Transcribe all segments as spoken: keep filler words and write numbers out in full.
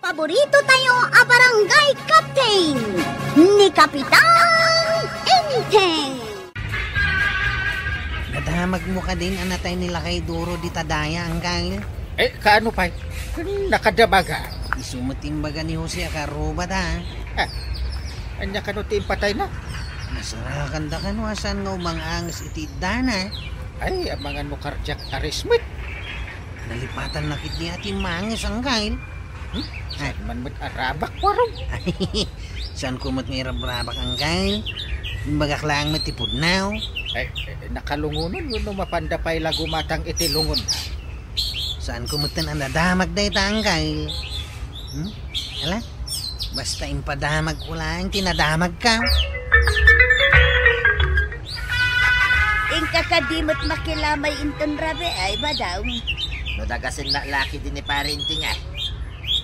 Paborito tayo a barangay captain, ni Kapitan Enteng. Nadamagmo kadin a natay ni Lakay Duro dita daya, Angkal? Eh, kaano pay? Nakadamaga. Isu met ti imbaga ni Jose a karubada. Ah, ania kano ti impatayna? Nasarakanda kano a saan nga umanganges iti iddana. Ay, amangan no cardiac arrest met. Nalipatan na ketdi a ti manges, Angkal. Hmm? Saan man met a rabak, Warong? Saanko met nga irabrabak, Angkal. Imbagak laeng met ti pudno. Ay, eh, nakalungonen wenno mapanda pay la gumatang iti lungon? Saanko metten a nadamag dayta, Angkal. Hmm? Ala, basta impadamagko laeng ti nadamagka. Inka kadi met makilamay inton rabii, Madam. No dagasennak la ketdi ni Pare Enteng, a.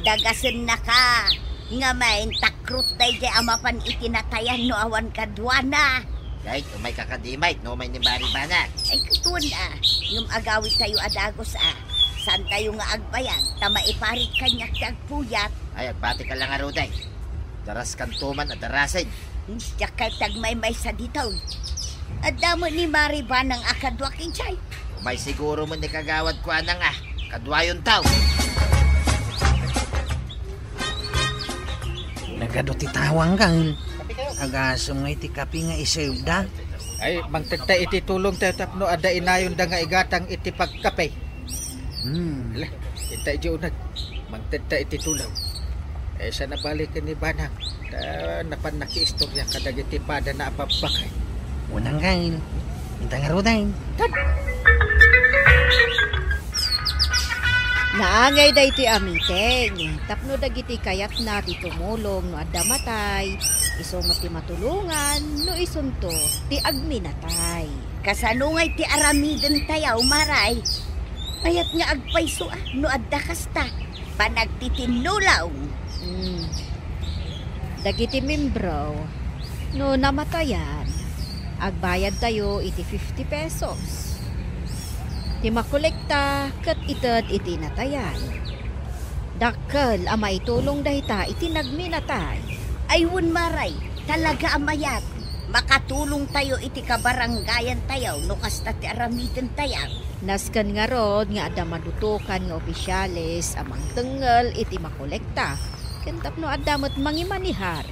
Dagasennaka, ngem takrot daydiay a mapan iti natayan no awan kaduana. Dayta, umayka kadi met, no umay ni Mari Banang. Ay, ket wen a, ngem agawidtayo a dagus a. Saantayo nga agbayag, ta maiparit kaniak ti agpuyat. Ay, agbatika la ngarud, a. Daraskanto man a darasen. Diak kayat ti agmaymaysa ditoy. Adda met ni Mari Banang a kaduak idiay. Umay siguro met ni Kagawad Kuanang a kaduayonto. Nagadu ti tawang, Angkal. Agasem nga iti kape nga isewda. Ay, mangtedta iti tulongtayo tapno adda inayonda nga igatang iti pagkape. Hmm. Ala, inta idiay uneg. Mangtedta iti tulong. Eh, sa nabaliken ni Banang, ta napan nakiistorya kadagiti padana a babbakay. Unang kain. Inta ngaruden. Tad- Naangay daytoy a meeting tapno dagiti kayatna ti tumulong no adda matay, isu met ti matulongan no isunto ti agminatay. Kasano ngay ti aramiden tayaw, Maray? Kayat nga agpayso a no adda kasta. Panagtitinnulong. Mm. Dagiti membro, no namatayan, agbayadtayo iti fifty pesos. Ti makolekta ket ited iti natayan. Dakkel a maitulong dayta iti nagminatay. Ay wen, Maray, talaga a mayat. Makatulongtayo iti kabarangayantayo no kasta ti aramidentayo. Nasken ngarud nga adda madutokan nga opisyales a mangtengngel iti makolekta, ken tapno adda met mangimanihar.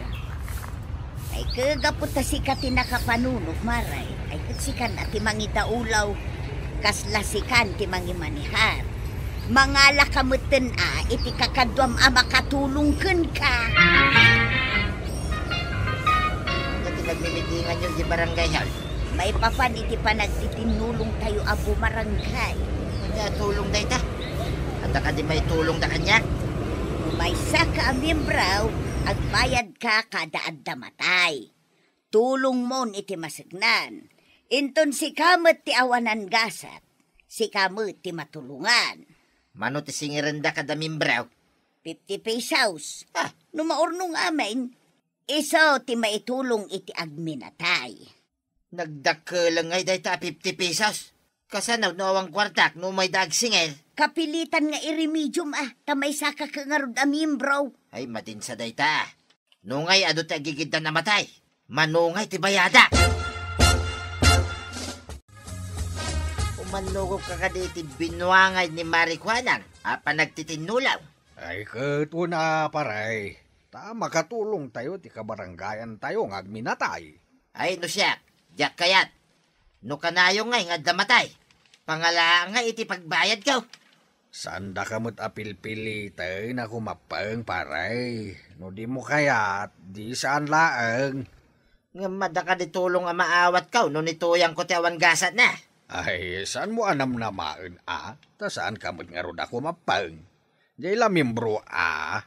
Ay, ket gapu ta sika ti nakapanunot, Maray, ay, ket sikan a ti mangidaulaw, kasla sikan ti mangimanihar. Mangalaka metten a iti kakaduam a makatulong kenka. Ket ti nagmimitinganyo iti barangay hall? Maipapan iti panagtitinnulongtayo a bumarangay. Ania a tulong dayta? Adda kadi maitulongda kaniak? No maysaka a miembro, agbayadka kada adda matay. Tulongmon iti maseknan. Inton sika met ti awanan gasat, sika met ti matulongan. Mano ti singirenda kada miembro? Fifty pesos. Ah. No maurnong amin, isu ti maitulong iti agminatay. Nagdakkel ngay dayta a fifty pesos. Kasano no awan kuartak no umayda agsingir? Kapilitan nga iremediom a, ta maysaka ket ngarud a miembro. Ay, madin sa dayta. No ngay adu ti agigiddan a matay, mano ngay ti bayadak? Umannogok ka kadi iti binuangay ni Mari Kuanang a panagtitinnulong? Ay, ket una, Paray, ta makatulongtayo ti kabarangayantayo nga agminatay. Ay, no siak, diak kayat. No kanayo ngay nga adda matay, pangalaak ngay iti pagbayadko. Saandaka met a pilpiliten a kumappeng, Paray. No dimo kayat, di saan laeng. Ngem adda kadi tulong a maawatko no nituyangko ti awan gasatna? Ay, saanmo a namnamaen a, ta saanka met ngarud a kumappeng. Diay la miembro a.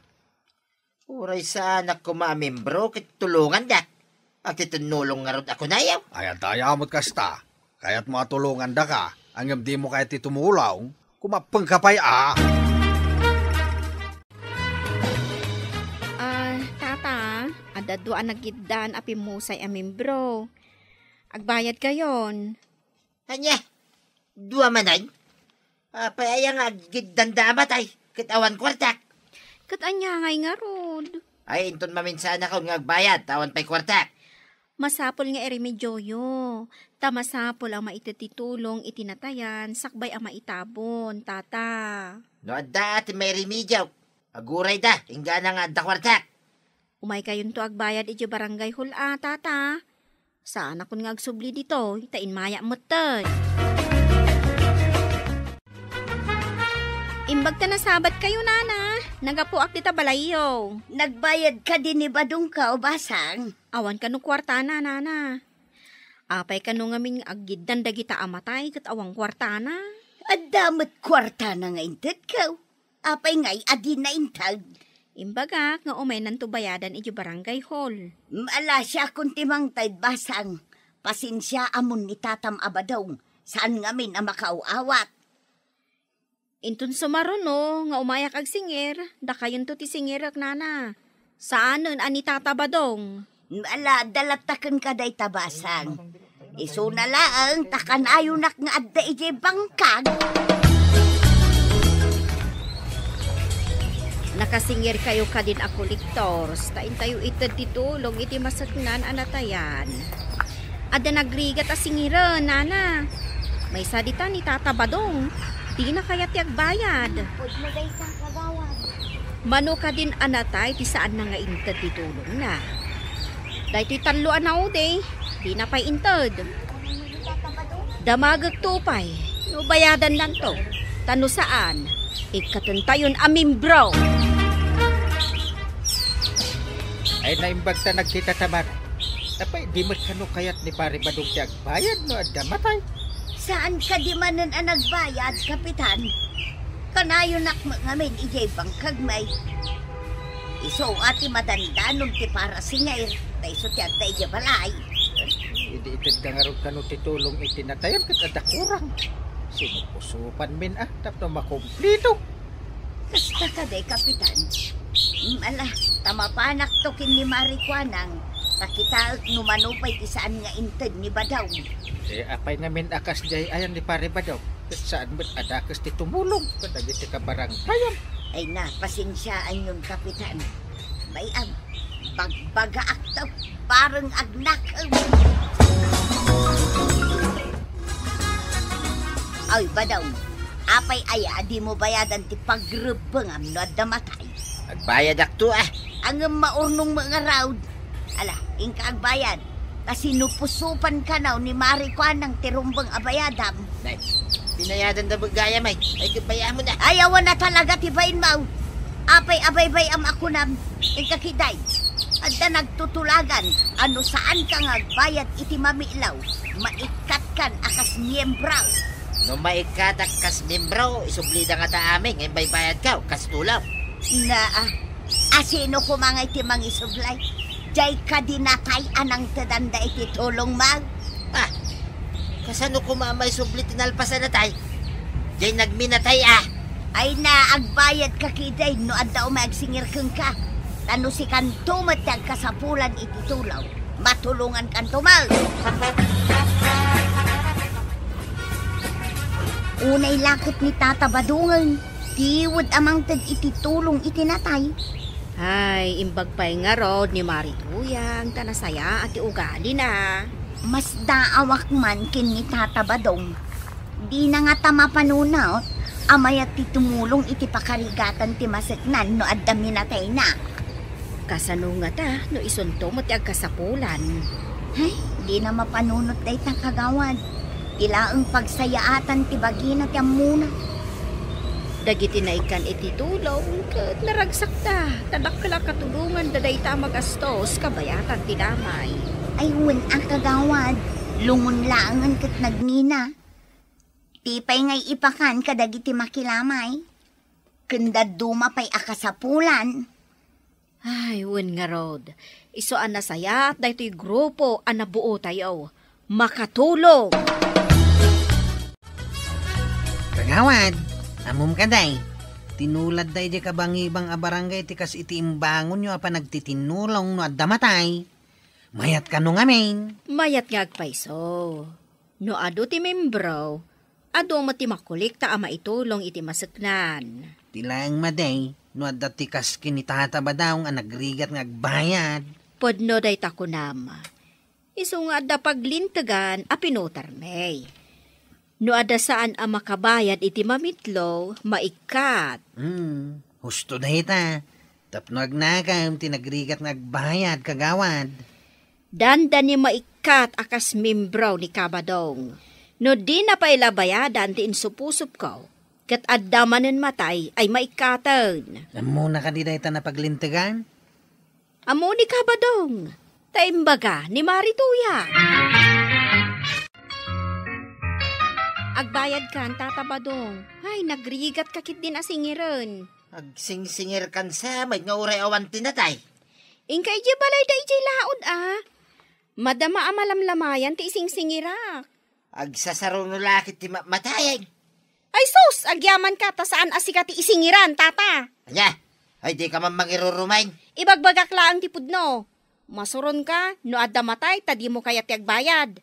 Uray saanak koma a miembro ket tulongandak. Agtitinnulong ngarud a kunayo. Ay, adda aya met kasta. Kayatmo a tulongandaka, ngem dimo kayat ti tumulong, kumappengka pay a. Ah, tata, adda dua a nagiddan a pimmusay a miembro. Agbayadkayon. Ania? Dua manen? Apay aya nga agiddanda a matay ket awan kuartak? Ket ania ngay ngarud? Ay, inton maminsaanakon nga agbayad, ta awan pay kuartak. Masapul nga iremedioyo, ta masapul a maited ti tulong iti natayan sakbay a maitabon, tata. No adda ti mairemedio, agurayda, inggana nga adda kuartak. Umaykayonto agbayad idiay barangay hall a, tata. Saanakon nga agsubli ditoy, ta immayak metten. Imbag ta nasabatkayo, nana, naggapuak dita balayyo. Nagbayad kadi ni Badongko, Basang? Awan kano kuartana, nana. Apay kano ngamin nga aggiddan dagita a matay ket awan kuartana? Adda met kuartana nga intedko. Apay ngay a dina inted? Imbagak nga umaynanto bayadan idiay barangay hall. Ala, siakon ti mangted, Basang. Pasensia ammon ni tatam a Badong. Saan ngamin a makaaw-awat. Inton sumaruno nga umayak agsingir, dakayonto ti singirek, nana. Saanen a ni tata Badong. Ala, adda latta kenka dayta, Basang. Isuna laeng ta kanayonak nga adda idiay bangkag. Nakasingirkayo kadin a kolektors, ta intayo ited ti tulong iti maseknan a natayan. Adda nagrigat a singiren, nana. Maysa dita ni tata Badong. Dina kayat ti agbayad. Pudno dayta, kagawad. Mano kadin a natay ti saanna nga inted ti tulongna. Daytoy tallo a naudi, dina pay inted. Damagekto pay no bayadannanto, ta no saan, ikkatentayon a membro. Ay, naimbag ta nagkita ta, Mar. Apay, di met kano kayat ni Pare Badong ti agbayad no adda matay? Saan kadi manen a nagbayad, Kapitan? Kanayonak met ngamin idiay bangkag, may. Isu a ti madandanon ti parasingir, ta isu ti adda idiay balay. Idi itedda ngarud kano ti tulong iti natayan ket adda kurang. Sinupusopanmin a tapno makumplito. Kasta kadi, Kapitan? Mm, ala, ta mapanakto ken ni Mari Kuanang, ta kitaek no mano pay ti saan nga inted ni Badong. Eh, apay ngamin a kasdiay ayan ni Pare Badong? Ket saan met a dakes ti tumulong kadagiti kabarangayam. Ay na, pasensiaanyon, Kapitan. Bay-am, bagbagaakto, bareng agnakem. Ay, Badong, apay aya a dimo bayadan ti pagrebbengam no adda matay? Agbayadakto, a. Ngem maurnong met ngarud. Ala, inka agbayad. Ta sinupusopan kano ni Mari Kuanang ti rumbeng a bayadam. Nay, binayadanda met gayam, ay. Ay, ket bay-amon a. Ay, awan a talaga ti bainmo. Apay a baybay-am a kunam, inka ketdi. Adda nagtutulagan a no saanka nga agbayad iti mamilaw, maikkat kan a kas miyembro. No maikkatak kas miyembro, isublida ngata amin nga imbaybayadko kas tulong. Naa, a sino koma ngay ti mangisubli? Diay kadi natay a nangtedanda iti tulongmo? Ah, kasano koma a maisubli ti nalpas a natay? Diay nagminatay a. Ay na, agbayadka ketdi no adda umay agsingir kenka. Ta no sikanto met ti agkasapulan iti tulong, matulongankanto met. Unay la ket ni Tata Badongen, tiwed a mangted iti tulong iti natay. Ay, imbag pay ngarud ni Mari Tuyang ta nasayaat ti ugalina. Masdaawak man ken ni Tata Badong. Dina ngata mapanunot a mayat ti tumulong iti pakarigatan ti maseknan no adda minatayna. Kasano ngata no isunto met ti agkasapulan? Ay, dina mapanunot dayta, kagawad. Ti laeng pagsayaatan ti bagina ti ammona. Dagiti naikkan iti tulong ket naragsakda, ta dakkel a katulonganda dayta a magastos kabayatan ti damay. Ay, wen a, kagawad, lungon laengen ket nagngina. Ti pay nga ipakan kadagiti makilamay, ken dadduma pay a kasapulan. Ay, wen ngarud, isu a nasayaat daytoy grupo a nabuotayo. Makatulong! Kagawad, ammom kadi, tinuladda idiay kabangibang a barangay ti kas iti imbangonyo a panagtitinnulong no adda matay. Mayat kano ngamin? Mayat nga agpayso. No adu ti membro, adu met ti makolekta a maitulong iti maseknan. Ti laeng madi, No adda ti kas ken ni Tata Badong a nagrigat nga agbayad. Pudno dayta kunam. Isu nga adda paglintegan a pinutarmi. No adda saan a makabayad iti mamitlo, maikkat. Hmm, husto dayta. Tapno agnakem ti nagrigat nga agbayad, kagawad. Dandani maikkat a kas membro ni Kabadong. No dina pay la bayadan ti insupsupko, ket adda manen matay ay maikkaten. Ammona kadi dayta napaglintegan? Ammo ni Kabadong, ta imbaga ni Marituya. Agbayad kan, Tata Badong. Ay, nagrigat ka ketdin a singiren. Agsingsingir kan sa met nga uray awan ti natay. Inka idiay balayda idiay laod, a. Madama a malamlamayan ti isingsingirak. Agsasaruno la ket ti ma-, matayen. Ay sus, agyamanka ta saan a sika ti isingiran, Tata. Ania? Ay, dika man mangirurumaen. Ibagbagak laeng ti pudno. Masuronka no adda matay ta dimo kayat ti agbayad.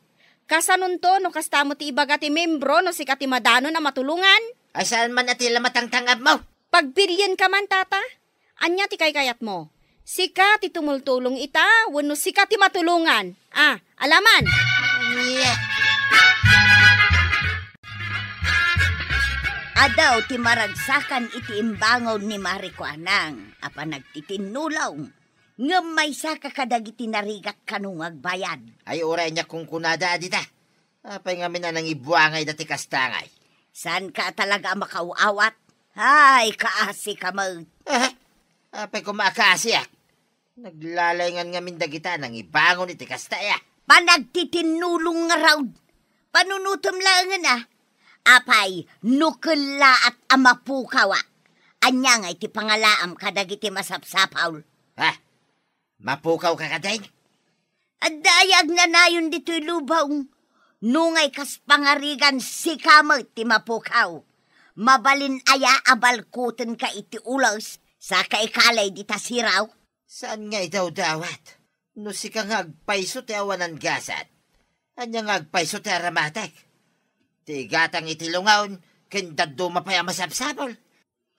Kasanonto no kasta met ti ibaga ti membro no sika ti madanon a matulongan? Ay, saan man a ti la matangtangabmo? Pagpilienka man, Tata. Ania ti kaykayatmo? Sika ti tumultulong ita wenno sika ti matulongan? A, alaman! Ania? Adu ti maragsakan iti imbangon ni Marikuanang a panagtitinnulong, ngem maysaka kadagiti narigat kano nga agbayad. Ay, uray ania kunkunada a dita. Apay ngamin a nangibuangayda ti kasta ngay? Saanka a talaga a makaaw-awat? Ay, kaasika met. Aha. Apay koma a kaasiak? Naglalaingan ngamin dagita a nangibangon iti kasta, a. Panagtitinnulong ngarud. Panunotem laengen, a. Apay, no kellaat a mapukaw, a. Ania ngay ti pangalaam kadagiti masapsapul? Ha? Mapukawka kadin? Adda aya agnanayon ditoy lubong? No ngay kas pangarigan, sika met ti mapukaw. Mabalin aya a balkutenka iti ules, saka ikalay dita siraw? Saan nga idawdawat? No sika nga agpayso ti awanan gasat, ania nga agpayso ti aramatek? Ti igatang iti lungaon, ken dadduma pay a masapsapul.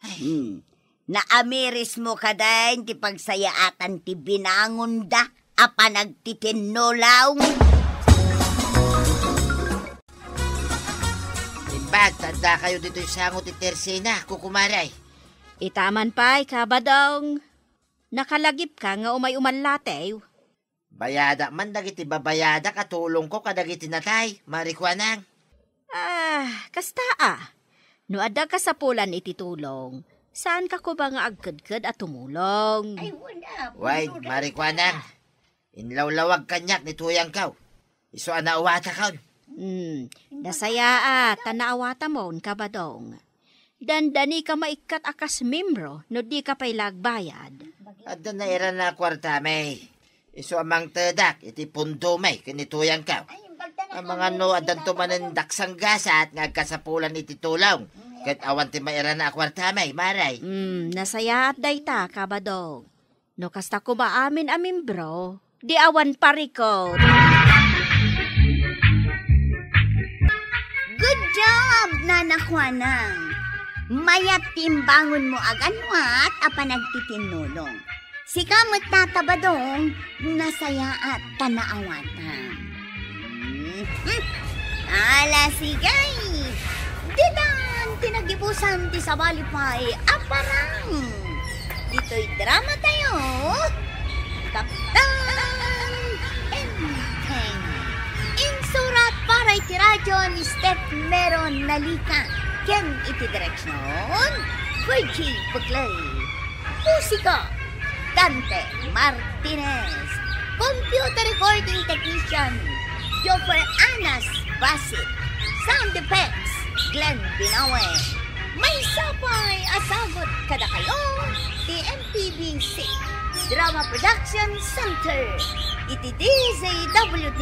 Hmm. Naamirismo kadin ti pagsayaatan ti binangonda a panagtitinnulong? Imbag, ta addakayo ditoy sango ti tersena, kukumare. Ita man pay, Kabadong. Nakalagipka nga umay umallatew. Bayadak man dagiti babayadak a tulongko kadagiti natay, Marikuanang. Ah, kasta a. No adda kasapulan iti tulong, saanka koma nga agkedked a tumulong? Ay, wala. Wen, Marikuanang. Inlawlawag kaniak ni tuyangko. Isu a naawatakon. Hmm, nasayaat ta naawatamon, Kabadong. Dandanika maikkat a kas membro no dika pay la agbayad. Adda nairana a kuartami. Isu a mangtedak iti pundomi ken ni tuyangko. Amangan no addanto manen daksang gasat nga agkasapulan iti tulong, ket awan ti mairana a kuartami, Mare. Hmm, nasayaat dayta, Kabadong. No kasta koma amin a membro, di awan parikut. Good job, Nana Kuanang! Mayat ti imbangonmo a ganuat a panagtitinnulong. Sika met, Tata Badong, nasayaat ta naawatam. Hmm. Ala, sige! Ditan ti nagibusan ti sabali pay a parang. Ditoy drama tayo, Kapitan Enteng. Insurat para iti radyo ni Steph Mero Nalica ken iti direksyon, Virgie Buglay. Musika, Dante Martinez. Computer recording technician, Joffer Anas Basit. Sound effects, Glenn Binawe. Maysa pay a sagut kadakayo ti M P B C Drama Production Center iti D Z W T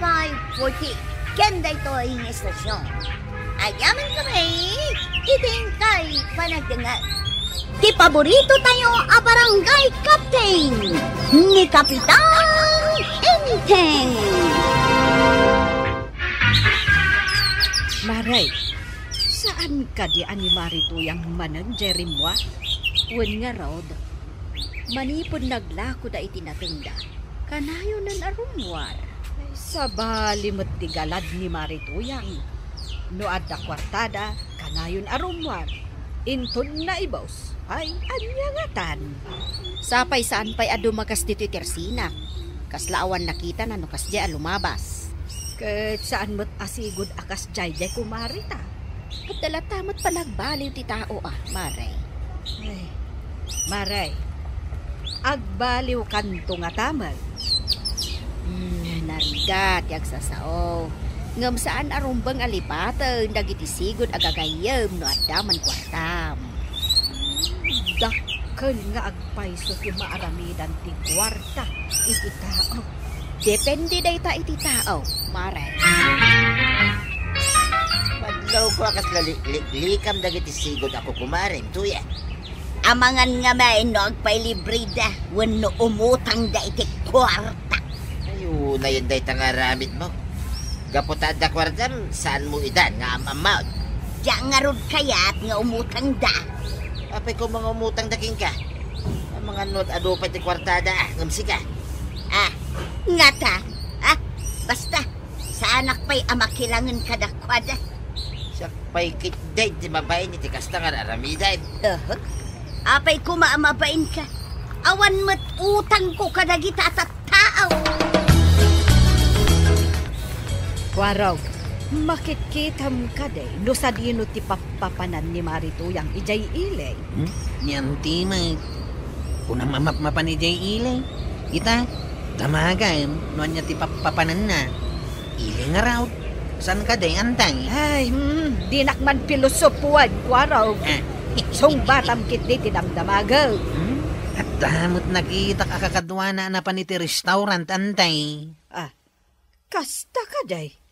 five forty. Ken daytoy nga istasyon. Agyaman kami iti inkay panagdengngeg. Ti paborito tayo a barangay captain, ni Kapitan Enteng. Mare, saan kadi a ni Mari Tuyang manen diay rimmuar? Wen ngarud, manipud naglakoda iti natengda, kanayonen a rummuar. Ay, sabali met ti galad ni Mari Tuyang. No adda kuartada, kanayon a rummuar. Inton naibus, ay, ania ngatan? Sapay saan pay a dumagas ditoy tersinak. Kasla awan nakitana no kasdiay a lumabas. Ket saan met a sigud a kasdiay diay kumarita. Adda latta met panagbaliw ti tao a, Mare. Ay, Mare, agbaliwkanto ngata met. Hmm, narigat ti agsasao. Ngem saan a rumbeng a lipaten dagiti sigud a gagayyem no adda man kuartam. Dakkel nga agpayso ti maaramidan ti kuarta iti tao. Depende dayta iti tao, Mare. Madlawko a kasla likliklikam dagiti sigud a kukumarem, Tuyang. Amangan ngamin no agpailibreda wenno umutangda iti kuarta. Ay, unayen dayta nga aramidmo. Gapu ta adda kuartam, saanmo idan nga am-ammoan. Diak ngarud kayat nga umutangda. Apay koma nga umutangda kenka? Amangan no ad-adu pay ti kuartada, ngem sika? Ah, ngata? Ah, basta, saanak pay a makilangen kadakuada. Siak pay ketdi ti mabain iti kasta nga ar-aramiden. Aha. Apay koma a mabainka? Awan met utangko kadagita a tattao. Kuarog, makitkitam kadi no sadino ti pappapanan ni Mari Tuyang idiay ili? Hmm? Ni Auntie met. Kunam a mapmapan idiay ili. Ita, damagam no ania ti pappapananna. Ili ngarud. Saan kadi, Auntie? Ay, hmm, dinak man pilosopuan, Kuarog. Ah. Sungbatam ketdi ti damdamagek. Hmm? Adda met nakitak a kakaduana a napan iti restaurant, Auntie. Ah, kasta kadi?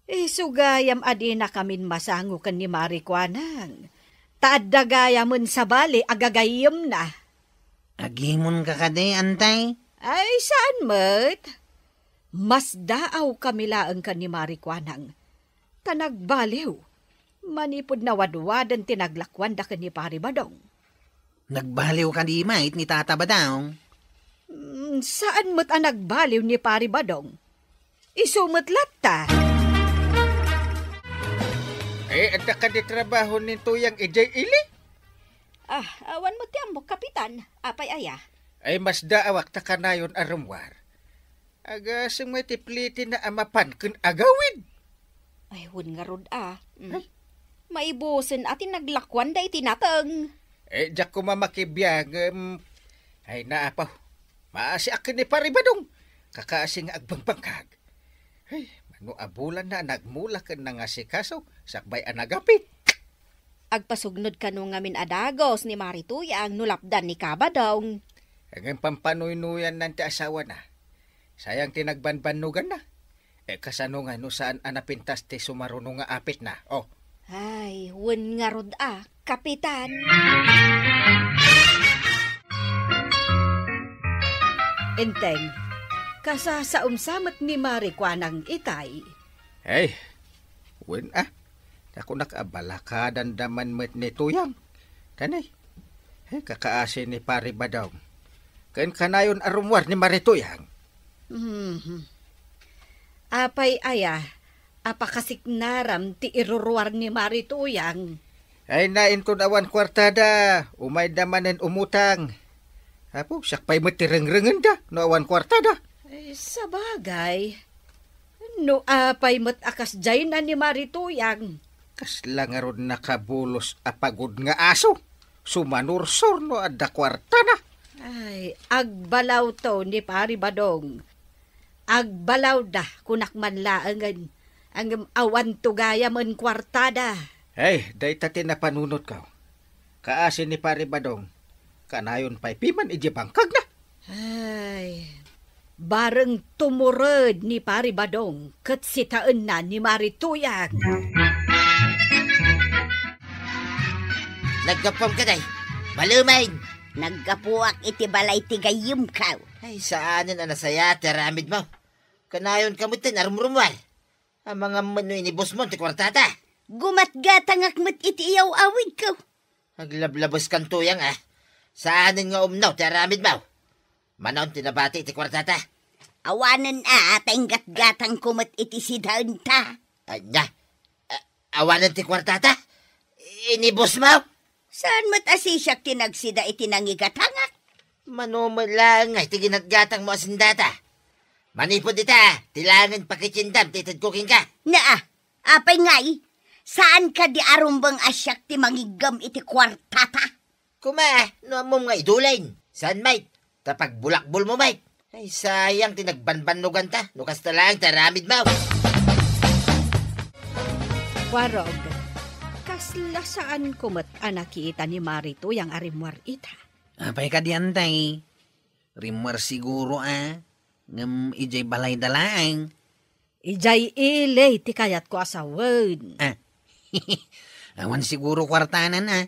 Isu gayam a dinakamin masango ken ni Mari Kuanang. Ta adda gayamen sabali a gagayyemna. Agimonka kadi, Auntie? Ay, saan met. Masdaawkami laeng ken ni Mari Kuanang. Ta nagbaliw, manipud nawadwaden ti naglakuanda ken ni Pari Badong. Nagbaliw kadi met ni Tata Badong? Mm, saan met a nagbaliw ni Pari Badong. Isu met latta. Eh, adda kadi trabaho ni Tuyang idiay ili? Ah, awan met ti ammok, Kapitan. Apay aya? Ay, masdaawak ta kanayon a rummuar. Agasem met ti plitina a mapan ken agawid. Ay, wen ngarud a. Mm. Ay. Maibusen a ti naglakuanda iti nateng. Eh, diak koma makibiag, em, ay, naapaw. Maasiak ken ni Pari Badong. Kakaasi nga agbangbangkag. Ay, mano a bulanna a nagmula ken nangasikaso, sakbay a nagapit. Agpasugnod kano ngamin a dagus ni Mari Tuyang no lapdan ni Kabadong. Ngem pampanuynuyanna ti asawana. Sayang ti nagbanbannoganna. E, kasano nga no saan a napintas ti sumaruno nga apitna? Oh. Ay, wen ngarud a, Kapitan. Enteng, kasasaom sa met ni Mari Kuanang itay. Ay, wen a. Nakunak a balakadanda man met ni Tuyang. Kanay, eh, kakaasi ni Pari Badong. Ken kanayon a rummuar ni Mari Tuyang. Mhm. Apay aya, a pakasiknaram ti iruruar ni Mari Tuyang? Ay, na inton awan kuartada, umayda manen umutang. Apo, siak pay met ti rengrengenda no awan kuartada. Ay, sabagay. No apay met a kasdiayna ni Mari Tuyang? Kasla ngarud nakabulos a pagod nga aso. Sumanursor no adda kuartana. Ay, agbalawto ni Pari Badong. Agbalawda, kunak man laengen. Ngem awan tugayamen kuartada. Ay, dayta ti napanunotko. Kaasi ni Pari Badong, kanayon pay piman idiay bangkagna. Ay, bareng tumured ni Pari Badong ket sitaenna ni Mari Tuyang. Naggapuam kadi, Malumen? Naggapuak iti balay ti gayyemko. Ay, saanen a nasayaat ti aramidmo. Kanayonka metten a rumrumuar. Amangan met no inibusmon ti kuartada. Gumatgatangak met iti iyaw-awidko. Aglablabeskan, Tuyang, a. Saanen nga umno ti aramidmo. Mano ti nabati ti kuartata? Awanen a, ta inggatgatangko met iti sidaenta. Ania? A-, awanen ti kuartata? Inibusmo? Saan met a sisiak ti nagsida iti nangigatangak? Mano met laeng nga iti ginatgatangmo a sendata? Manipud ita, ti laengen pakitiendam ti itedko kenka. Naa, apay ngay? Saan kadi a rumbeng a siak ti mangiggem iti kuartata? Kuma, no ammom nga idulayen, saan met? Ta pagbulakbolmo met. Ay, sayang ti nagbanbannoganta, no kasta laeng ti aramidmo. Kuarog, kasla saanko met a nakita ni Mari Tuyang a rimmuar ita. Apay kadi, Antay? Rimmuar siguro a, ngem idiay balayda laeng. Idiay ili ti kayatko a sawen. Ah. Awan siguro kuartana a.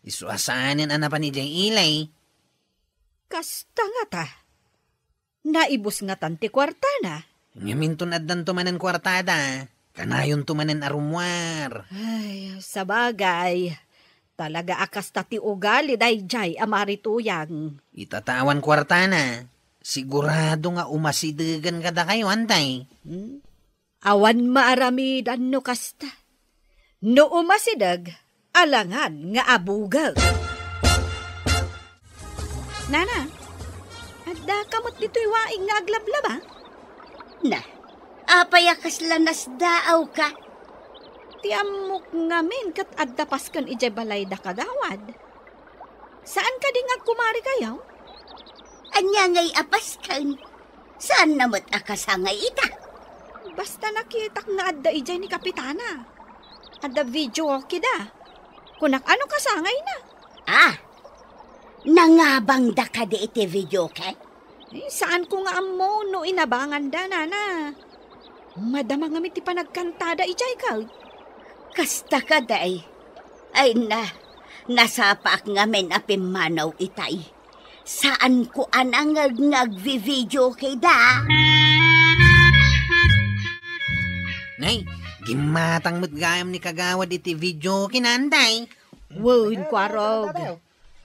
Isu a saanen a napan idiay ili. Kasta ngata. Naibus ngatan ti kuartana. Ngem inton addanto manen kuartada, kanayonto manen a rummuar. Ay, sabagay. Talaga a kasta ti ugali daydiay a Mari Tuyang. Ita ta awan kuartana, sigurado nga umasidegen kadakayo, Antay. Hmm? Awan maaramidan no kasta. No umasideg, alangan nga abugek. Nana, addaka met ditoy waing nga aglablaba? Na, apay a kasla nasdaawka? Ti ammok ngamin ket adda pasken idiay balayda, kagawad. Saan kadi nga agkumarikayo? Ania ngay a pasken? Saanna met a kasangay ita? Basta nakitak nga adda idiay ni Kapitana. Adda videoke da. Kunak, ano kasangayna? Ah, nangabangda kadi iti videoke? Eh, saanko nga ammo no inabanganda, nana. Madama ngamin ti panagkantada idiay ket. Kasta kadi. Ay na, nasapaak ngamin a pimmanaw itay. Saanko a nangngeg nga agvi-videoke da. Nay, gimmatang met gayam ni kagawad iti videoke na, Antay. Wen, Kuarog.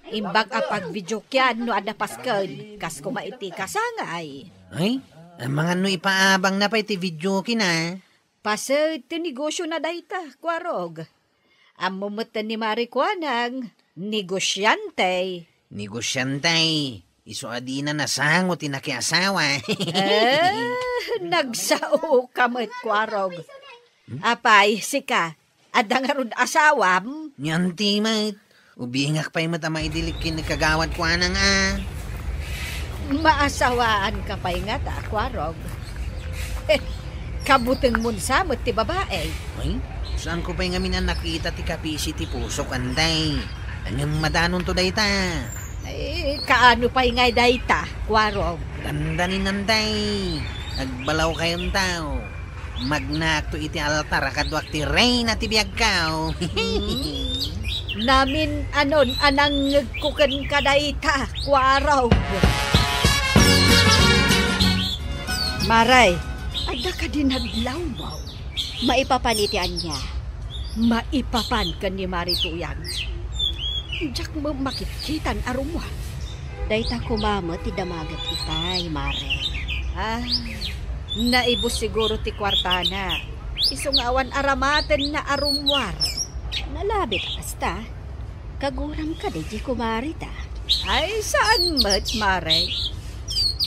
Imbag a pagvideokean no adda pasken, kas koma iti kasangay. Ay, amangan no ipaabangna pay ti videoke na. Paset ti negosyona dayta, Kuarog. Ammo met ni Mari Kuanang, negosyante. Negosyante, isu a dina nasango ti nakiasawa. Eh, nagsaoka met, Kuarog. Apay, sika, adda ngarud asawam? Ni anti met. Ubingak pay met a maidilik ken ni kagawad Kuanang a. Maasawaanka pay ngata, Kuarog. Kabutengmon sa met ti babae. Ay, saanko pay ngamin a nakita ti kapisi ti pusok, Antay. Ngem madanonto dayta. Ay, kaano pay ngay dayta, Kuarog? Dandanin, Antay. Agbalawkayonto. Magnaakto iti altar a kaduak ti reyna ti biagko. Hmm. Namin-anon a nangngegko kenka dayta, Kuarog. Mare, adda kadi naglawmaw? Maipapan iti ania? Maipapan ken ni Mari Tuyang. Diak met makitkitan a rummuar. Dayta koma met ti damagek itay, Mare. Ah, naibus siguro ti kuartana. Isu nga awan aramatenna a rummuar. Nalabit a kasta. Kaguram kadi diay kumarita? Ay, saan met, Mare.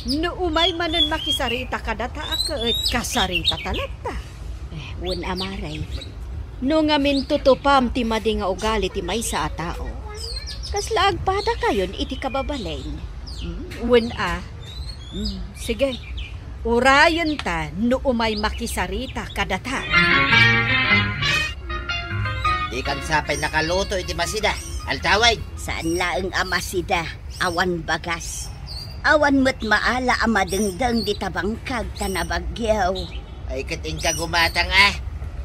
No umay manen makisarita kadata a ket kasaritata latta. Eh, wen a, Mare. No ngamin tutupam ti madi nga ugali ti maysa a tao, kasla agpadakayon iti kababalin. Hmm, wen a. Hmm, sige. Urayenta no umay makisarita kadata. Dikan sa pay nakaluto iti masida. Altawen. Saan laeng a masida. Awan bagas. Awan met maala a madengdeng dita bangkag ta nabagyo. Ay, ket inka gumatang a.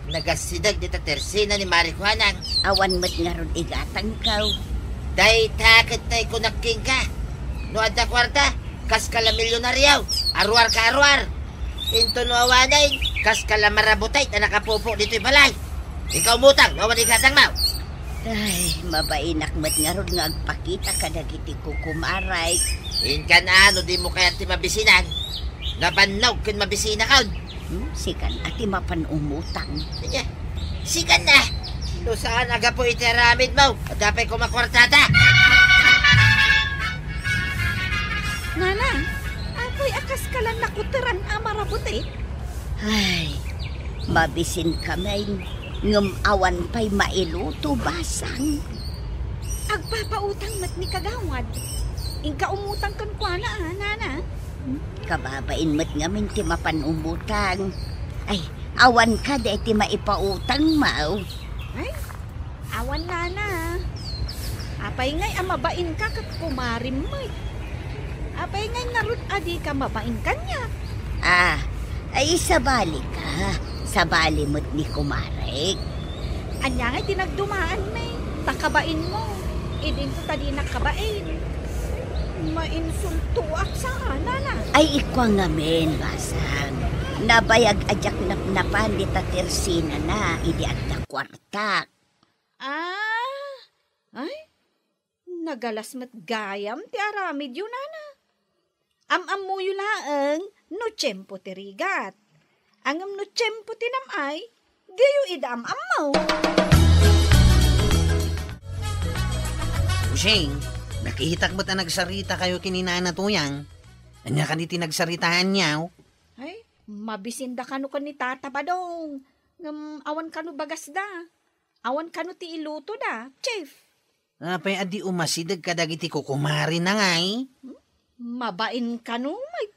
Nagasideg dita tersina ni Mari Kuanang. Awan met ngarud igatangko. Dayta ket tay kunak kenka. No adda kuarta, kaska la milyonario, aruarka aruar. Inton no awanen, kaska la marabutay ta nakapupo ditoy balay. Inka umutang, no awan igatangmo. Ay, mabainak met ngarud nga agpakita kadagiti kukumarek. Inkan a, no dimo kayat ti mabisinan? Nabannog ken mabisinakon. Hmm, sikan a ti mapan umutang. Sige, sikan na. No saan a gapu iti aramidmo, adda pay koma kuartada. Nana, apay a kaskalan nakuteran a marabuti? Ay, mabisin kami, ngem awan pay mailuto, basang. Agpapautang met ni kagawad. Inka umutang kenkuana, a, nana? Kababain met ngamin ti mapan umutang. Ay, awan kadi ti maipautang, maw? Ay, awan, nana. Apay ngay a mabainka ket kumarim met? Apay ngay ngarud a dika mabain kaniak? Ah, ay, sabali ka. Sabali met ni kumarek. Ania ngay ti nagdumaan, may? Ta kabainmo. Idinto ta dinak kabain. Mainsultoak saan, nana? Ay, ikua ngamin, basang. Nabayag a diak napnapan dita tersinana idi adda kuartak. Ah, ay, nagalas met gayam ti aramidyo, nana. Am-ammoyo laeng no tiempo ti rigat. Ngem no tiempo ti nam-ay, diyo ida am-ammo. Busing, nakitak met a nagsarita kayo ken ni Nana Tuyang. Ania kadi ti nagsaritaanyo? Ay, mabisinda kano ken ni Tata Badong. Ngem awan kano bagasda. Awan kano ti ilutoda, Chief. Apay a di umasideg kadagiti kukumarina ngay? Hmm? Mabain kano met.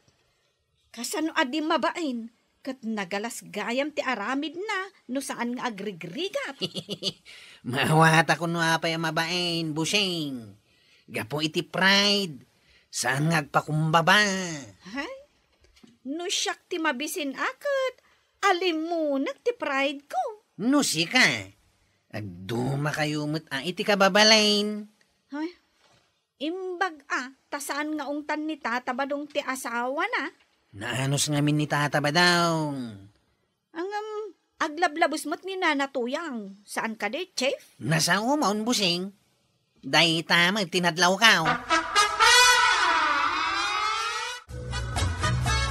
Kasano a di mabain? Ket nagalas gayam ti aramidna no saan nga agrigrigat. Maawatak no apay a mabain, Busing. Gapu iti pride, saan nga agpakumbaba. Hay? No siak ti mabisin a ket, alimunek ti pride ko. No sika, agduma kayo met a iti kababalin. Hay? Imbag a, ta saan nga ungtan ni Tata Badong ti asawana? Naanus ngamin ni Tata Badong. Ngem, aglablabus met ni Nana Tuyang. Saan kadi, Chief? Nasao maon, Busing. Dayta met ti nadlawkaw.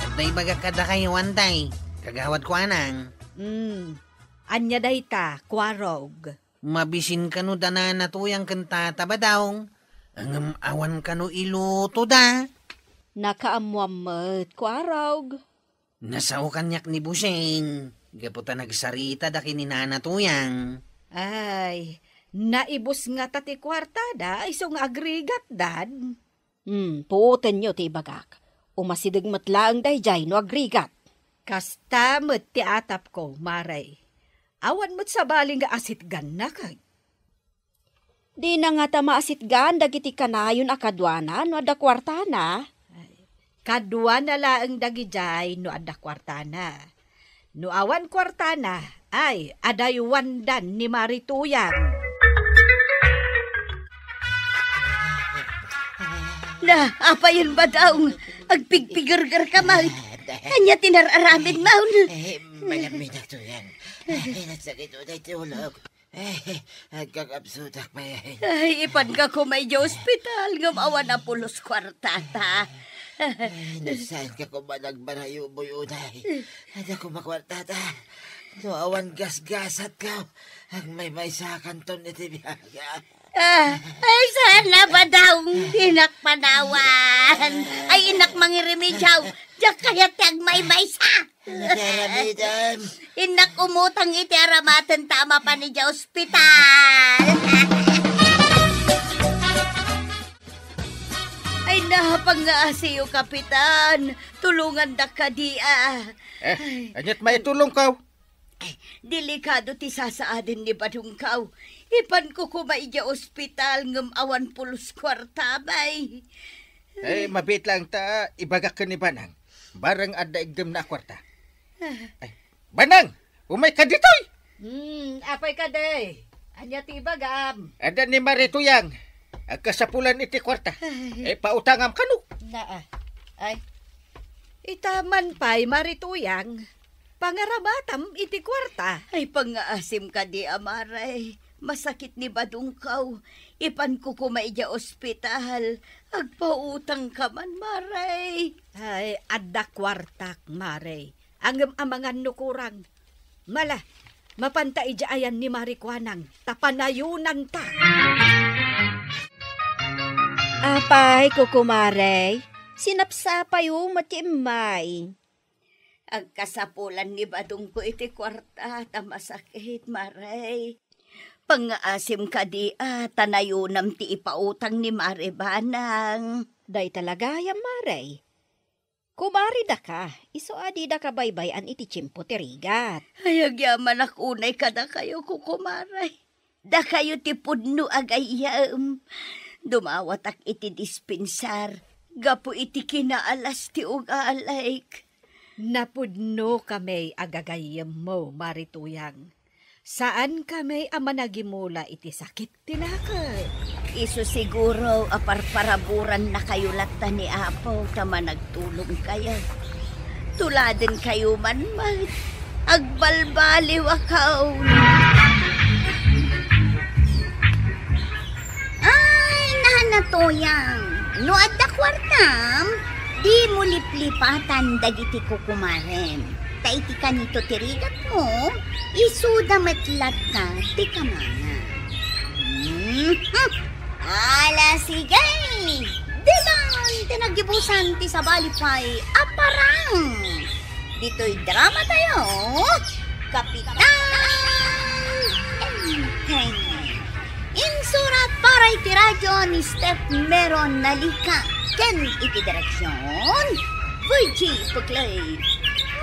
Adda ibagak kadakayo, Antay. Kagawad ko, anang. Hmm. Ania dayta, Kuarog? Mabisin kano da Nana Tuyang ken Tata Badong, ngem awan kano ilutoda. Nakaammoam met, Kuarog. Nasao kaniak ni Busing, gapu ta nagsarita da ken ni Nana Tuyang. Ay, naibus ngata ti kuartada, isu nga agrigatdan. Hmm, puotenyo ti ibagak. Umasideg met laeng daydiay no agrigat. Kasta met ti atapko, Mare. Awan met sabali nga asitgannak. Dina ngata maasitgan dagiti kanayon a kaduana no adda kuartana. Ay, kaduana laeng dagidiay no adda kuartana. No awan kuartana, ay, adaywandan ni Mare Tuyang. Na, apayen, Badong, agpigpigergerka man. Ania ti nar-aramidmo? Eh, mayat mi, Nana Tuyang. Eh, nagsakit uday ti ulok. Eh, agkakapsutak pay. Ay, ipanka koma idiay ospital, ngem awan a pulos kuartata. Ay, no saanka koma nagbarayo, Boy Uday. Adda koma kuartata. No awan gasgasatko, agmaymaysakanton iti biag. Ah, ay, saan na, Badong? Dinak panawan. Ay, innak mangirimediaw. Diak kayat ti agmaymaysa. Nagarabidan. Innak umutang iti aramaten ta a mapan idiay ospital. Ay, napangaasiyo, Kapitan. Tulongandak kadi, a. Eh, aniat maitulongko? Ay, delikado ti sasaaden ni Badongko. Ipanko koma idiay ospital ngem awan pulos kuarta, bay. Eh, mabiit laeng ta ibagak ken ni Banang. Bareng adda igdemna a kuarta. Ah. Ay, Banang, umayka ditoy! Hmm, apay kadi? Ania ti ibagam? Adda ni Mare Tuyang. Agkasapulan iti kuarta. Ay. Eh, pautangam kano. Naa. Ay. Ita man pay, Mare Tuyang. Pangaramatam iti kuarta. Ay, pangngaasim kadi, a Mare. Masakit ni badongko. Ipanko koma idiay ospital. Agpautangka man, Mare. Ay, adda kuartak, Mare. Ngem amangan no kurang. Mala, mapanta idiay ayan ni Mare Kuanang, ta panayonanta. Apay, kukumare, sinapsapayo met ti immay. Agkasapulan ni badongko iti kuarta ta masakit, Mare. Pangngaasim kadi a ta nayonam ti ipautang ni Mare Banang. Dayta la gayam, Mare. Kumare daka, isu a dida kabaybay-an iti tiempo ti rigat. Ay, agyamanak unay kadakayo, kukumare. Dakayo ti pudno a gayyem. Dumawatak iti dispensar gapu iti kinaalas ti ugalik. Napudno kami a gagayyemmo, Mare Tuyang. Saan kami a managimula iti sakit ti naket. Isu siguro a parparaburannakayo latta ni Apo ta managtulongkayo. Tuladenkayo man met. Agbalbaliwakaw. Ay, nana Tuyang, no adda kuartam, dimo liplipatan dagiti kukumarem. Ta iti kanito ti rigatmo, isuda met latta ti kamangam. Mhm. Ala, sige! Ditan ti naggibusan ti sabali pay a parang. Ditoy drama tayo, Kapitan Enteng. Insurat para iti radyo ni Steph Meron Nalica ken iti direksyon, Virgie Puclay.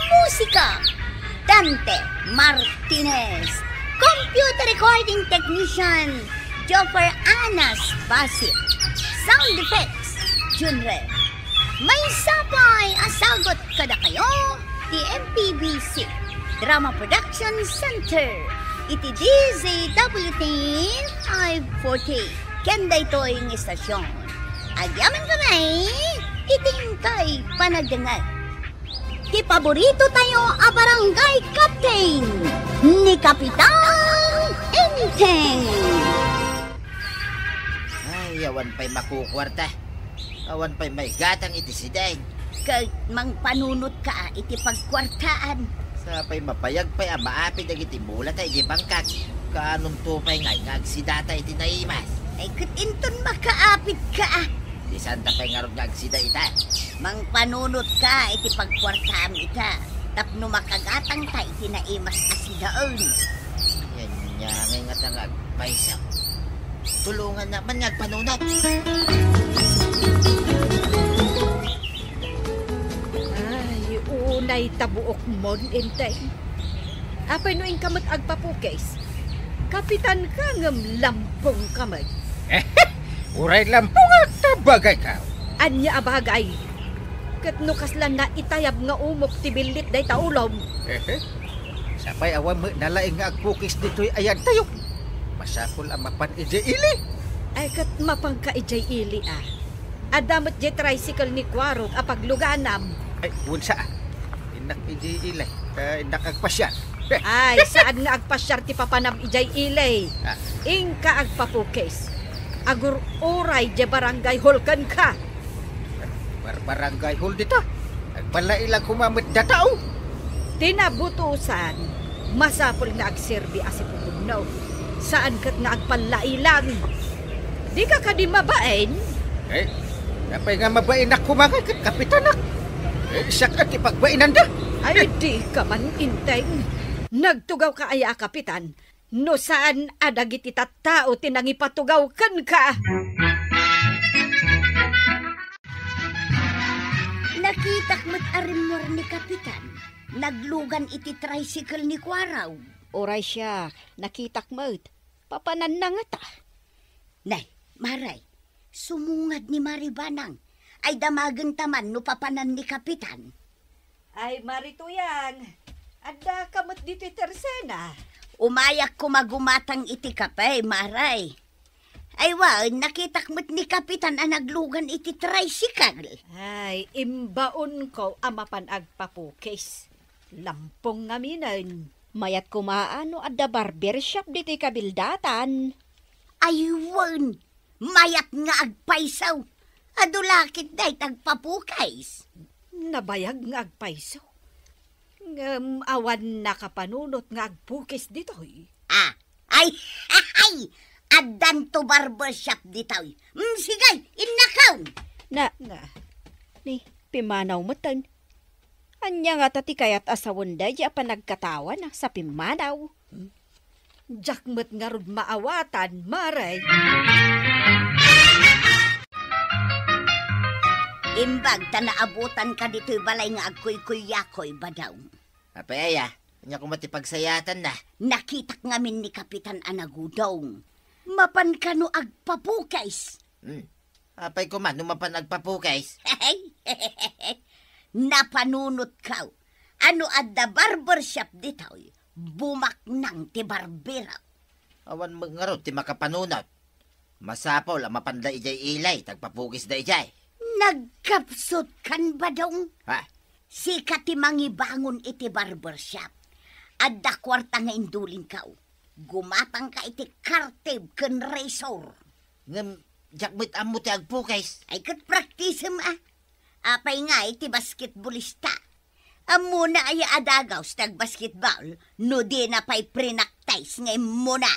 Musika, Dante Martinez. Computer recording technician, Joffer Anas Basit. Sound effects, Junre. Maysa pay a sagut kadakayo ti M P B C Drama Production Center iti D Z W T five forty. Ken daytoy nga istasyon, agyaman kami iti inkay panagdengngeg. Ti paborito tayo a barangay captain, ni Kapitan Enteng. Ay, awan pay makukuarta. Awan pay maigatang iti sideg. Ket mangpanunotka iti pagkuartaan. Sapay mabayag pay a maapid dagiti mula ta iti bangkag. Kaanonto pay ngay nga agsidata iti naimas? Ay, ket inton makaapitka. Di santa pay ngarud nga agsida ita. Mangpanunotka iti pagkuartaam ita, tapno makagatangta iti naimas a sidaen. Yan nga ngay nga ta nga agpayso. Tulongannak man nga agpanunot. Ay, unay ta buokmon, Enteng. Apay no inka met agpapukis? Kapitanka ngem lampongka met. Uray lampongak ta bagayka. Ania a bagay? Ket no kasla naitayab nga umok ti billit dayta ulom? Sapay awan met nalaing nga agpukis ditoy ayadtayo. Masapul a mapan idiay ili. Ay, ket mapanka idiay ili, a. Adda met diay tricycle ni Kuarog a pagluganam. Ay, wen sa, a. Innak idiay ili, ta innak agpasiar. Ay, saan nga agpasiar ti papanam idiay ili. Ah. Inka agpapukis. Agur-uray diay barangay hall kenka. Bar-, barangay hall dita. Agpalailang koma met datao. Ti nabutosan, masapul nga agserbi a sipupudno. Saan ket nga agpallailang. Dika kadi mabain? Eh, apay nga mabainak koma ngay ket kapitanak? Eh, siak ti pagbainanda. Ay, dika man, Enteng. Nagtugawka aya a kapitan? No saan a dagiti tattao ti nangipatugaw kenka. Nakitak met a rimmuar ni Kapitan. Naglugan iti tricycle ni Kuarog. Uray siak, nakitak met. Papananna ngata. Nay, Mare, sumungad ni Mare Banang. Ay, damagenta man no papanan ni Kapitan. Ay, Mare Tuyang, addaka met ditoy tersena? Umayak koma gumatang iti kape, Mare. Ay, wen, nakitak met ni Kapitan a naglugan iti tricycle. Ay, imbaonko a mapan agpapukis. Lampong ngaminen. Mayat koma a no adda barber shop ditoy kabildatan. Ay wen, mayat nga agpayso. Adu la ketdi ti agpapukis. Nabayag nga agpayso. Ngem awan nakapanunot nga agpukis ditoy. Ah, ay, ay, addanto barber shop ditoy. Mm, sige, innakaw. Na, na, ni, pimmanaw metten. Ania ngata ti kayat a sawen daydi a panagkatawana sa pimmanaw? Diak met ngarud maawatan, Mare. Imbag ta naabutanka ditoy balay nga agkuykuyakoy, Badong. Apay aya? Ania koma ti pagsayatanna? Nakitak ngamin ni Kapitan a nagudong. Mapan kano agpapukis? Hmm. Apay koma no mapan agpapukis? Napanunotko. No adda barber shop ditoy, bumaknang ti barbero. Awan met ngarud ti makapanunot. Masapul a mapanda idiay ili, ta agpapukisda idiay. Nagkapsutkan, Badong? Ha? Sika ti mangibangon iti barber shop. Adda kuarta nga indulingko. Gumatangka iti kartib ken razor. Ngem, diak met ammo ti agpukis. Ay, ket praktisem, a. Apay ngay ti basketballista? Ammona aya a dagaws ti agbasketball no dina pay prinaktis nga immuna?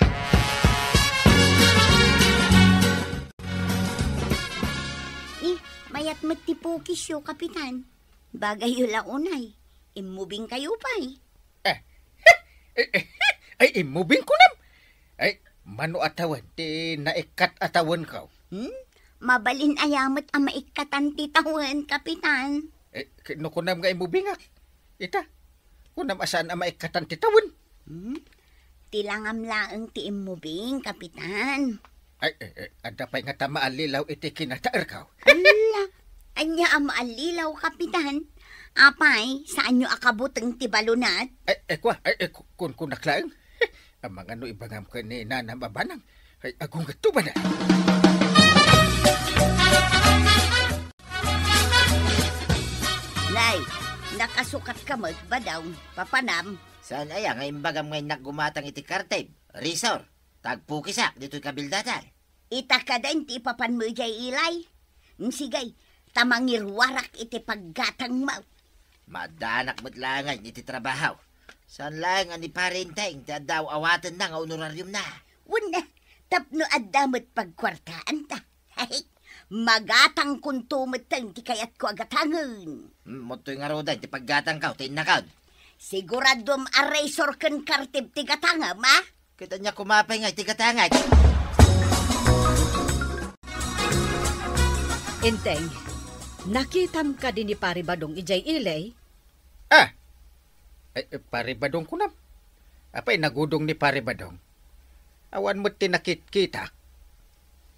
Eh, mayat met ti pukisyo, Kapitan. Bagayyo la unay. Immubingkayo pay. Eh, eh, eh, ay, immubing kunam. Ay, mano a tawen ti naikkat a tawenko? Hmm? Mabalin aya met a maikkatan ti tawen, Kapitan? Eh, k-, no kunam nga immubingak, ita, kunam a saan a maikkatan ti tawen. Hmm? Ti langam laeng ti immubing, Kapitan. Ay, eh, eh, adda pay ngata maallilaw iti kinataerko? Ala, ania a maallilaw, Kapitan? Apay, saanyo a kabuteng ti balonat? Ay, eh, kua, ay, eh, ku-, kunkunak laeng. Amangan no ibagam ken ni Nanam a banang. Ay, agungetto ba na? Nay, nakasukatka met, Badong, papanam. Saan aya nga imbagam nga innak gumatang iti kartib, razor, ta agpukisak ditoy kabildatan? Ita kadi ti ipapanmo idiay ili? Mm, sige, ta mangiruarak iti paggatangmo. Maaddanak met laengen iti trabaho. Saan laeng a ni Pare Enteng ti adda aw-awatenna nga honorariumna. Wen, tapno adda met pagkuartaanta. Magatangkonto metten ti kayatko a gatangen. Mm, motoy ngaruden ti paggatangko, ti innakon. Siguraduem a razor ken kartib ti gatangem, a? Ket ania koma pay nga iti gatangek? Enteng, nakitam kadi ni Pare Badong idiay ili? Ah! Ay, eh, Pare Badong kunam. Apay, nagudong ni Pare Badong? Awan met ti nakitkitak.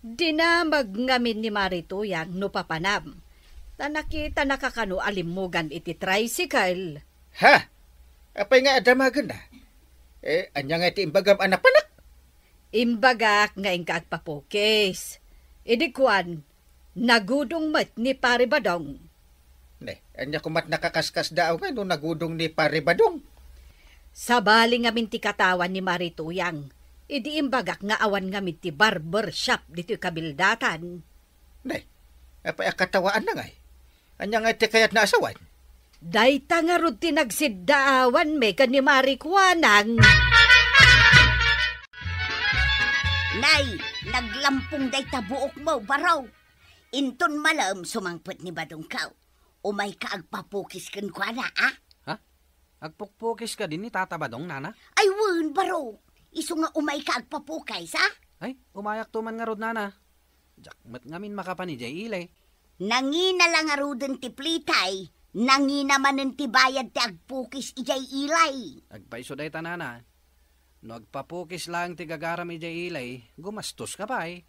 Dinamag ngamin ni Mari Tuyang no papanam. Ta nakitanaka kano a limmugan iti tricycle. Ha? Apay nga adamagenna? Eh, ania nga iti imbagam a napanak? Imbagak nga inka agpapukis. Idi kuan, nagudong met ni Pare Badong. Ne, ania koma't nakakaskasdaaw nga no nagudong ni Pare Badong? Sabali ngamin ti katawan ni Mari Tuyang. Idi imbagak nga awan ngamin ti barber shop ditoy kabildatan. Ne, apay a katawaanna ngay? Ania nga iti kayatna a sawen? Dayta ngarud ti nagsiddaawanmi ken ni Mari Kuanang. Nay, naglampong dayta buokmo, baro. Inton malem, sumangpet ni Badongko. Umayka agpapukis kenkuana, a? Ha? Agpukpukis kadi ni Tata Badong, nana? Ay, wen, baro. Isu nga umayka agpapukis, a? Ay, umayakto man ngarud, nana. Diak met ngamin makapan idiay ili. Nangina la ngaruden ti plitay, nangina manen ti bayad ti agpukis idiay ili. Agpayso dayta, nana. No agpapukis laeng ti gagaram idiay ili, gumastoska pay.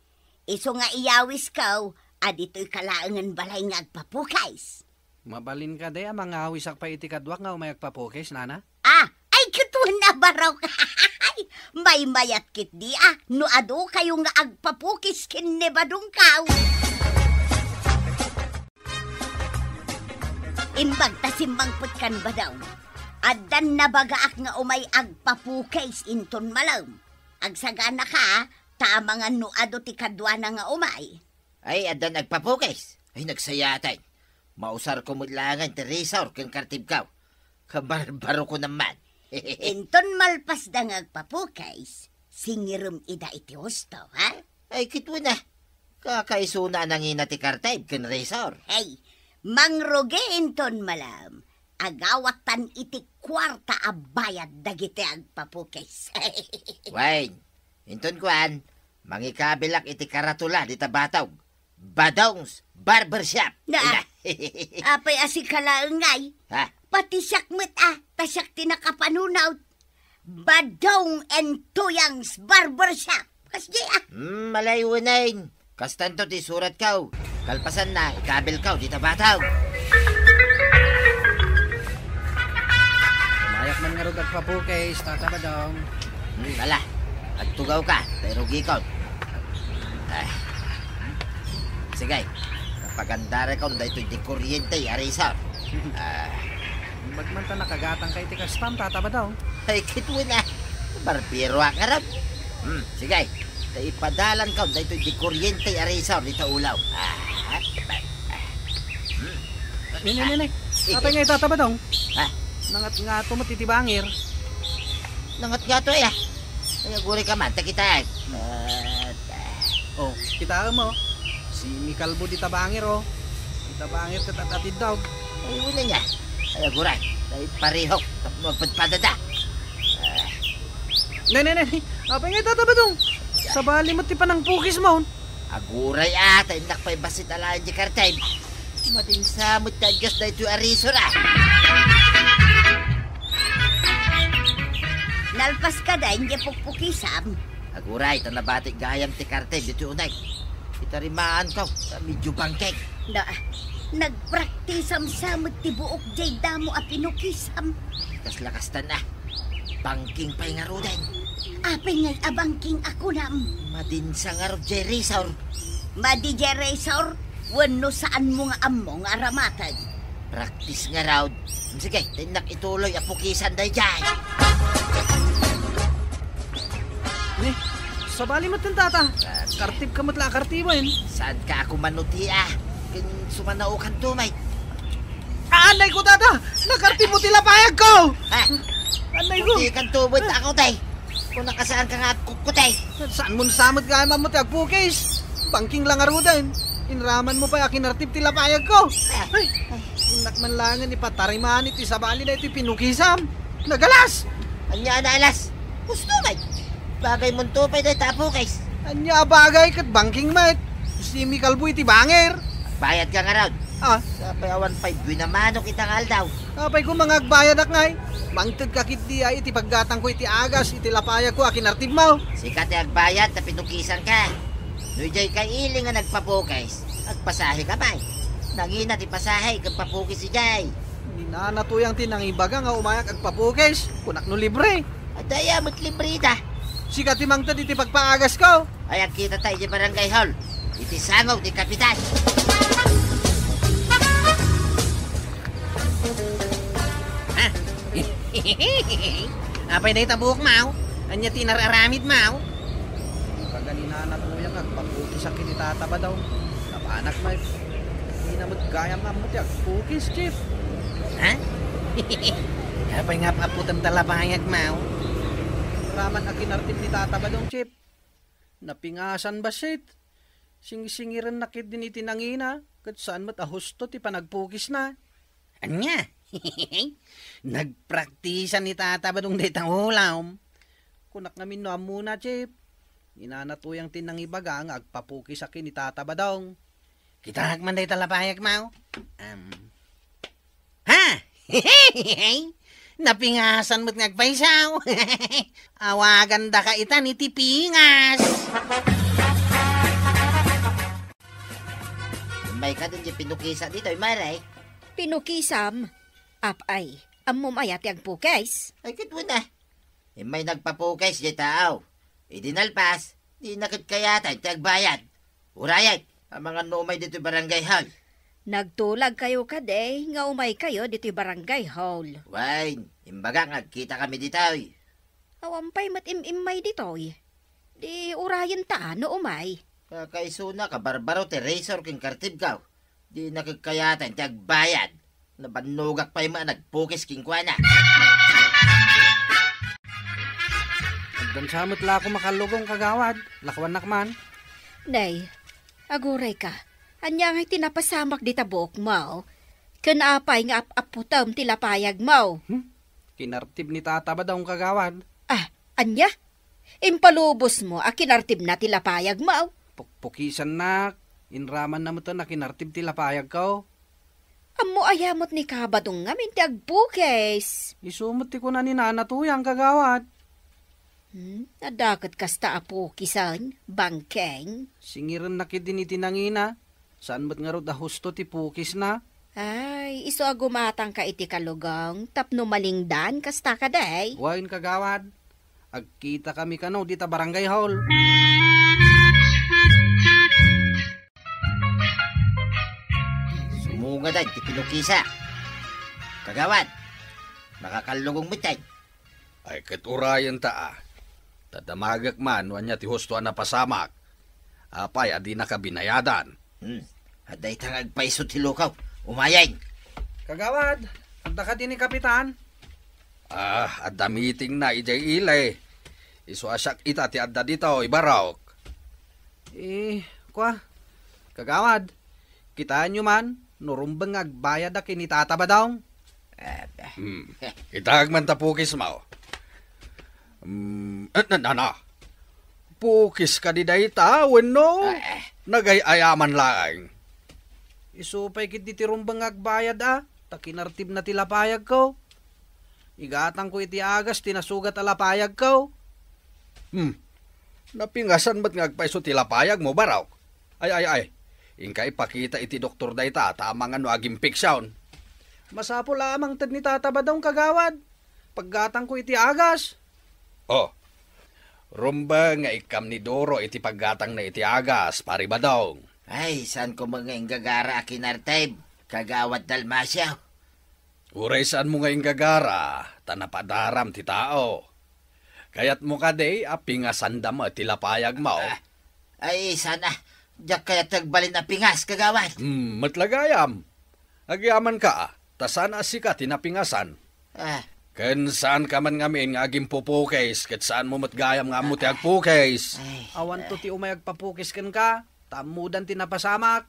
Isu nga iyawisko a ditoyka laengen balay nga agpapukis. Mabalin kadi a mangawisak pay iti kaduak nga umay agpapukis, nana? Ah, ay, ket wen a barok. Maymayat ketdi a no adu kayo nga agpapukis ken ni Badongko. Imbag ta simmangpet kan Badong. Addan nabagaak nga umay agpapukis inton malem. Agsaganaka, ta amangan no adu ti kaduana nga umay. Ay, addan agpapukis. Ay, nagsayaten. Mausarko met laengen ti resource ken kartibko. Kabarbaroko naman. Inton malpasda nga agpapukis, singirem ida iti husto, ha? Ay, kituen a. Kakaisuna a nangina ti kartib ken resource. Hey, mangrugi inton malem. Agawatan iti kuarta a bayad dagiti agpapukis. Wen, inton kuan, mangikabilak iti karatula dita batog. Badong's Barbershop. Na. Ina. Apay a sika laeng ngay? Ha? Pati siak met a, ta siak ti nakapanunot. Badong and Tuyang's Barbershop. Kasdi a. Hmm, malay unen. Kastanto ti suratko. Kalpasanna, ikabilko dita batog. Umayak man ngarud agpapukis, Tata Badong. Hmm, ala. Agtugawka, ta irugikon. Ah. Sige, pagandarekon daytoy di kuryente, Arisor. Ah. Imbag man ta nakagatangka iti kastam, Tata Badong. Ay, kituen a. Barberoak ngarud. Hmm, sige. Ta ipadalanko daytoy di kuryente, Arisor, dita ulom. Ah, ah, ah. Hmm. Ne, ne, ne, ne. Eh, apay eh. Nga ita, Tata Badong? Ha? Nangatngato met iti bangir. Nangatngato, eh, ah. Ay, aguray ka man, ta kitaem. Ah, oh, kitaem, oh. Simikalbo dita bangir, oh. Dita bangir ket at-atiddog. Ay, wala niya. Ay, aguray. Ay, parehok. Tapno agpadpadada. Ah. Ne, ne, ne, ne. Apay nga ita, Tata Badong? Sabali met ti panangpukismo. Aguray a, ta innak pay bassit alaen di kartib. Madinsa met ti adios daytoy a resource a. Nalpas kada idiay pukpukisam. Aguray, ta nabatik gayam ti kartib ditoy uneg. Itarimaanko, ta medyo bangkeng. Da, nagpraktisam sa met ti buok diay damo a pinukisam. Kasla kastan a. Bangking pay ngaruden. Apay ngay a bangking a kunam? Madinsa ngarud diay resource. Madi diay resource? Wenno saanmo nga ammo nga aramaten? Practice ngarud. Sige, ta innak ituloy a pukisan daydiay. Ne, sabali met ken, Tata. Ah, kartibka met la a kartiben. Saanka a kumanuti a? Ken sumanaokanto met. Anayko, Tata! Nakartibmo ti lapayagko! Ha? Anayko! Kutikanto met ako, tay. Kunaka saanka nga agkutkutay. Saanmo sa met gayam ammo ti agpukis. Bangking la ngaruden. Inramanmo pay a kinartib ti lapayagko. Ah. Ay, innak man laengen ipatarimaan iti sabali daytoy pinukisam. Nagalas! Ania a naalas? Husto met. Bagaymonto pay dayta a pukis. Ania a bagay ket bangking met. Simikalbo iti bangir. Agbayadka ngarud. Ah. Sapay awan pay buin a manok ita nga aldaw. Apay koma nga agbayadak ngay? Mangtedka ketdi a iti paggatangko iti agas iti lapayagko a kinartibmo. Sika ti agbayad ta pinukisanka. No idiay ka ili nga nagpapukis, agpasaheka pay. Nangina ti pasahe ken papukis idiay. Ni Nana Tuyang ti nangibaga nga umayak agpapukis. Kunak no libre. Adda aya met libre ita. Sika ti mangted iti pagpaagasko. Ay, agkitata iti barangay hall. Iti sango ti kapitan. Ha? Apay dayta buok, maw? Ania ti inar-aramid, maw? Ibaga ni Nana Tuyang nga agpapukisak iti tata Badong. Napanak met. Dina met gayam ammo ti agpukis, Chief. Ha? Apay nga ap-aputem ta lapayag, maw? Raman a kinartib ni tata Badong, Chief. Napingasan bassit. Singsingirenna ketdin iti nangina, ket saan met a husto ti panagpukisna. Ania? Nagpraktisan ni Tata Badong dayta ulam. Kunak ngamin no ammona, Chief. Ni Nana Tuyang ti nangibaga nga agpapukisak ken ni Tata Badong. Kitaak man dayta lapayag, maw? Am. Ha? Napingasan met nga agpaysaw. Awagandaka itan iti pingas. Immayka ditoy pinukisa ditoy, Mare. Pinukisam? Apay, ammom aya ti agpukis? Ay, ket wen a. Immay nagpapukis diay tao. Idi nalpas, dina ket kayatan ti agbayad. Urayek, amangan no umay ditoy barangay hall. Nagtulagkayo kadi nga umaykayo ditoy barangay hall. Wen, Imbagak nga agkitakami ditoy. Awan pay met im-immay ditoy. Di urayen ta no umay. Kakaisuna, kabarbaro ti razor ken kartibko. Di nakagkayatan ti agbayad. Nabannogak pay met a nagpukis kenkuana. Addan sa met la ako makallugong, kagawad. Lakuannak man. Nay, aguray ka. Ania ngay ti napasamak dita buokmo? Ken apay nga ap-apputem ti lapayagmo? Hmm? Kinartib ni Tata Badong, kagawad. Ah, ania? Impalubosmo a kinartibna ti lapayagmo? Pukpukisannak. Inramanna met a kinartib ti lapayagko. Ammo aya met ni Kabadong ngamin ti agpukis? Isu met ti kuna ni Nana Tuyang, kagawad. Hmm, adda ket kasta a pukisen, bangkeng? Singirenna ketdin iti nangina. Saan met ngarud a husto ti pukisna? Ay, isu a gumatangka iti kalugong tapno malingdan, kasta kadi? Wen, kagawad. Agkitakami kano dita barangay hall. Sumungad ti pinukisak. Kagawad, makakallugong met. Ay, ket urayen ta, a. Ta damagek man no ania ti husto a napasamak. Apay a dinaka binayadan? Hmm. Adda ita nga agpayso ti lukaw. Umayen. Kagawad, adda kadi ni Kapitan? Ah, adda meetingna idiay ili. Isu a siak ita ti adda ditoy, Barok. Eh, kua, kagawad, kitaenyo man, no rumbeng nga agbayad a ken ni Tata Badong. Aba. Hmm. Itaek man ta pukismo. Hmm, eh, na, na, na. Pukis kadi dayta, wenno? Ah, eh. Nagay-ayaman laeng. Isu pay ketdi ti rumbeng nga agbayad, a, ta kinartibna ti lapayagko. Igatangko iti agas ti nasugat a lapayagko. Hmm. Napingasan met nga agpayso ti lapayagmo, Barok. Ay, ay, ay. Inka ipakita iti doktor dayta, ta amangan no aginpeksion. Masapul a mangted ni Tata Badong, kagawad. Paggatangko iti agas. Oh. Rumbeng nga ikkam ni Duro iti paggatangna iti agas, Pari Badong. Ay, saanko met nga inggagara a kinartib, Kagawad Dalmacio. Uray saanmo nga inggagara, ta napadaram ti tao. Kayatmo kadi a pingasanda met ti lapayagmo? Ah, ay, saan a. Diak kayat ti agbalin a pingas, kagawad. Hmm, met la gayam. Agyamanka, a, ta saan a sika ti napingasan. Ah. Ken saanka man ngamin nga agimpupukis, ket saanmo met gayam nga ammo ti agpukis. Ay. Awanto ti umay agpapukis kenka, ta ammodan ti napasamak.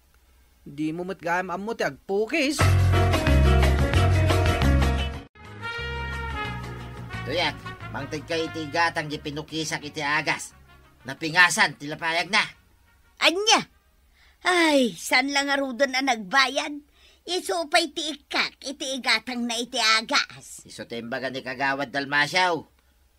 Dimo met gayam ammo ti agpukis. Tuyak, mangtedka iti gatang ti pinukisak iti agas. Napingasan ti lapayagna. Ania? Ay, saan la ngaruden a nagbayad? Isu pay ti ikkak iti igatangna iti agas. Isu ti imbaga ni Kagawad Dalmacio.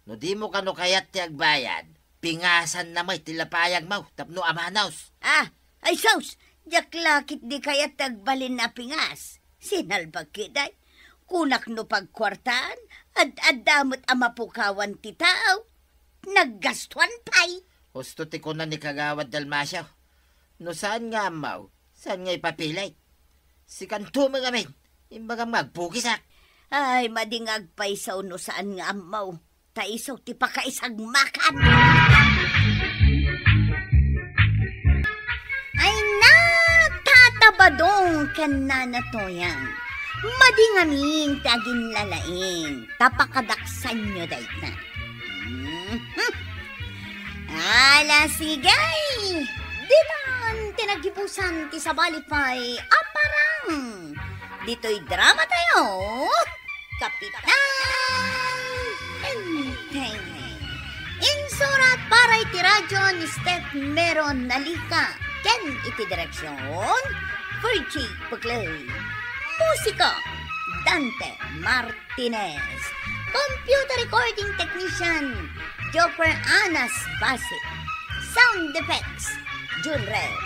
No dimo kano kayat ti agbayad, pingasanna met ti lapayagmo tapno amanos. Ah, ay sus! Diak la ketdi kayat ti agbalin a pingas. Sinalbag ketdi. Kunak no pagkuartaan, ad-adda met a mapukawan ti tao. Naggastuan pay. Husto ti kuna ni Kagawad Dalmacio. No saan nga ammo, saan nga ipapilit? Sikanto met ngamin, imbagam nga agpukisak. Ay, madi nga agpayso no saan nga ammo. Ta isu ti pakaisagmakan. Ay na, Tata Badong ken Nana Toyang. Madi ngamin ti aginlalaing, ta pakadaksanyo dayta. Mhm. Ala, sige! Ditan ti naggibusan ti sabali pay a parang. Ditoy drama tayo, Kapitan Enteng. Insurat para iti radyo ni Steph Meron Nalica ken iti direksyon, Virgie Puclay. Musiko, Dante Martinez. Computer recording technician, Joker Anas Basi. Sound effects, Jun Red.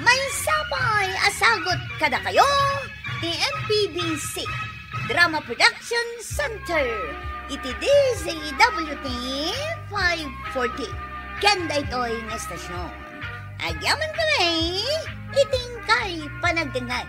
Maysa pay a sagut kadakayo ti M P B C Drama Production Center iti D Z W T five forty. Ken daytoy nga estasyon, agyamankami iti inkay panagdengngeg.